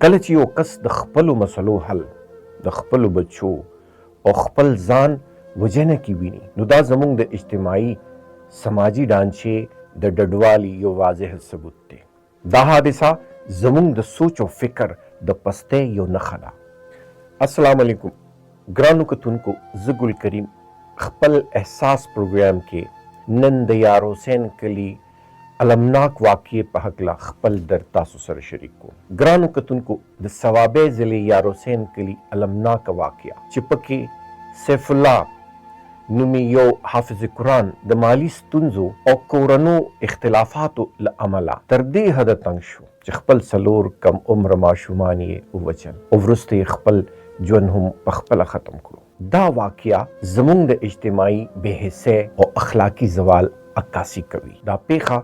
کله چې یو کس د خپلو مسلو حل د خپلو بچو او خپل ځان وژنه کې ویني، نو دا زموږ د اجتماعي سماجي ډانچې د ډډوالي یو واضح ثبوت دی. دا حادثه زموږ د سوچ او فکر د پستۍ یو نښه ده. السلام علیکم ګرانو کتونکو، زه ګل کریم خپل احساس پروګرام کې نن د یار حسین کلي المناک واقعې په هکله خپل درد تاسو سره شریک کوم. ګرانو کتونکو، د صوابۍ ضلعې یار حسین کلي المناکه واقعه چې پکې سیف الله نومي یو حافظ قرآن د مالي ستونزو او کورنو اختلافاتو له امله تر دې حده تنګ شو چې خپل څلور کم عمره ماشومان یې ووژل او وروسته یې خپل ژوند هم په خپله ختم کړو. دا واقعه زموږ د اجتماعي بې حسۍ او اخلاقي زوال عکاسي کوي. دا پېښه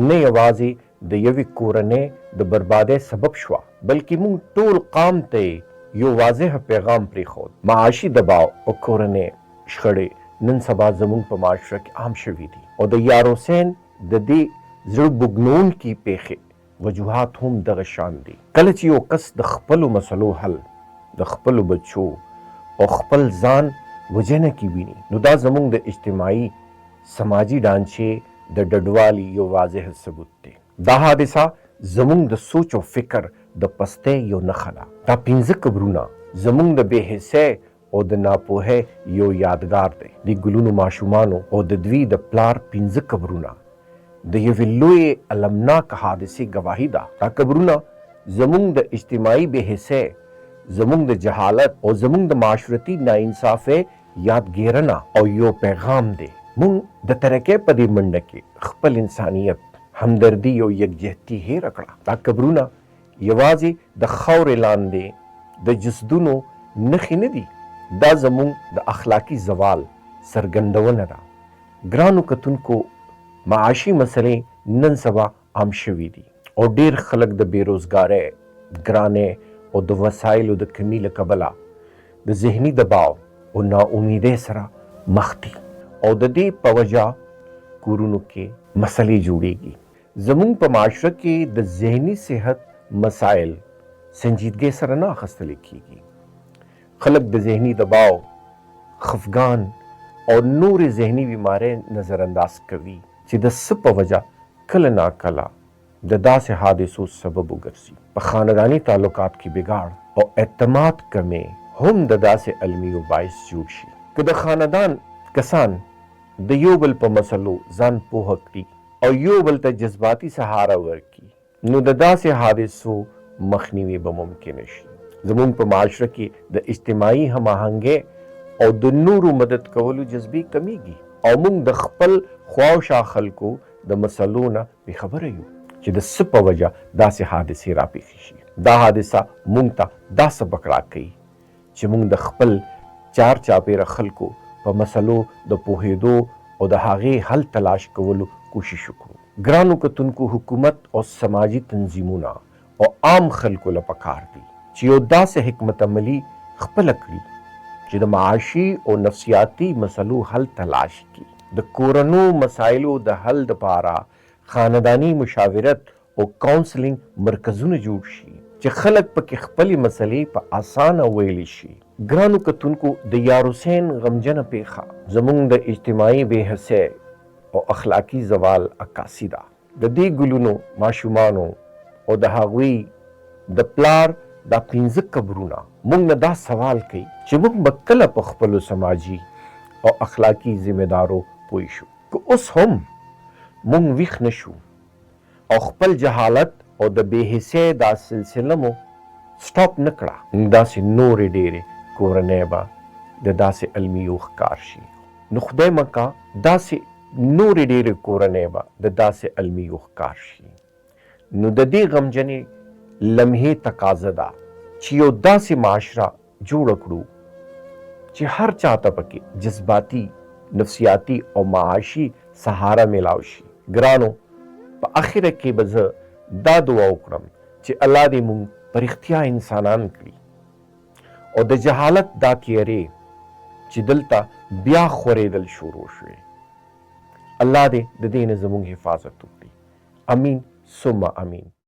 نه یوازې د یوې کورنۍ د بربادۍ سبب شوه، بلکې موږ ټول قام ته یې یو واضح پیغام پرېښود. معاشي دباو او کورنۍ شخړې نن سبا زموږ په معاشره کې عام شوي دي او د یار حسین د دې زړه بوږنوونکي پېښې وجوهات هم دغه شان دي. کله چې یو کس د خپلو مسلو حل د خپلو بچو او خپل ځان وژنه کې ویني، نو دا زموږ د اجتماعي سماجي ډانچې د ډډوالي یو واضح ثبوت دی. دا حادثه زموږ د سوچ او فکر د پستۍ یو نښه ده. دا پنځه قبرونه زموږ د بې حسۍ او د ناپوهۍ یو یادګار دی. د ګلونو ماشومانو او د دوی د پلار پنځه قبرونه د یوې لویې المناکه حادثې ګواهي ده. دا قبرونه زموږ د اجتماعي بې حسۍ، زموږ د جهالت او زموږ د معاشرتي ناانصافۍ یادګېرنه او یو پیغام دی. موږ د ترقۍ په دې منډه کې خپل انسانیت، همدردي او یکجهتي هېره کړه. دا قبرونه یوازې د خاورې لاندې د جسدونو نښې نه دي، دا زموږ د اخلاقي زوال څرګندونه ده. ګرانو کتونکو، معاشي مسئلې نن سبا عام شوي دي او ډېر خلک د بې روزګارۍ، ګرانۍ او د وسایلو د کمي له کبله د ذهني دباو او نا امیدۍ سره مخ دي او د دې په وجه کورونو کې مسئلې جوړېږي. زموږ په معاشره کې د ذهني صحت مسایل سنجیدګۍ سره نه اخستل کېږي. خلک د ذهني دباو، خفګان او نورې ذهني بیمارۍ نظرانداز کوي چې د څه په وجه کله ناکله د داسې حادثو سبب وګرځي. په خانداني تعلقات کې بګاړ او اعتماد کمی هم د داسې المیو باعث جوړ شي. که د خاندان کسان د یو بل په مسلو ځان پوه کړي او یو بل ته جذباتي سهاره ورکړي، نو د داسې حادثو مخنیوی به ممکنه شي. زموږ په معاشره کې د اجتماعي هماهنګۍ او د نورو مدد کولو جذبې کمیږي او موږ د خپل خواوشا خلکو د مسلو نه بې خبره یو چې د څه په وجه داسې حادثې راپېښې شي. دا حادثه موږ ته دا سبق راکوي چې موږ د خپل چار چاپېره خلکو په مسلو د پوهېدو او د هغې حل تلاش کولو کوشش وکړو. ګرانو کتونکو، حکومت او سماجي تنظیمونه او عام خلکو له پکار دي چې یو داسې حکمت عملي خپله کړي چې د معاشي او نفسیاتي مسلو حل تلاش کړي. د کورنو مسایلو د حل دپاره خانداني مشاورت او کونسلینګ مرکزونه جوړ شي چې خلک پکې خپلې مسلې په اسانه ویلی شي. ګرانو کتونکو، د یار حسین غمجنه پېښه زموږ د اجتماعي بې حسۍ او اخلاقي زوال عکاسي ده. د دې ګلونو ماشومانو او د هغوی د پلار دا پنځه قبرونه موږ نه دا سوال کوي چې موږ به کله په خپلو سماجي او اخلاقي ذمه دارو پوه شو؟ که اوس هم موږ ویښ نه شو او خپل جهالت او د بې حسۍ دا سلسله مو سټاپ نه کړه، نو داسې نورې ډېرې کورنۍ به د داسې المیو ښکار شي. نو خدای مه که داسې نورې ډېرې کورنۍ به د داسې المیو ښکار شي. نو د دې غمجنې لمحې تقاضه ده چې یو داسې معاشره جوړه کړو چې هر چا ته پکې جذباتي، نفسیاتي او معاشي سهاره ملاو شي. ګرانو! په اخره کې به زه دا دعا وکړم چې الله دې مونږ په رښتیا انسانان کړي او د جهالت دا تیارې چې دلته بیا خورېدل شروع شوې، الله دې د دې نه زمونږ حفاظت وکړي. امین ثم امین.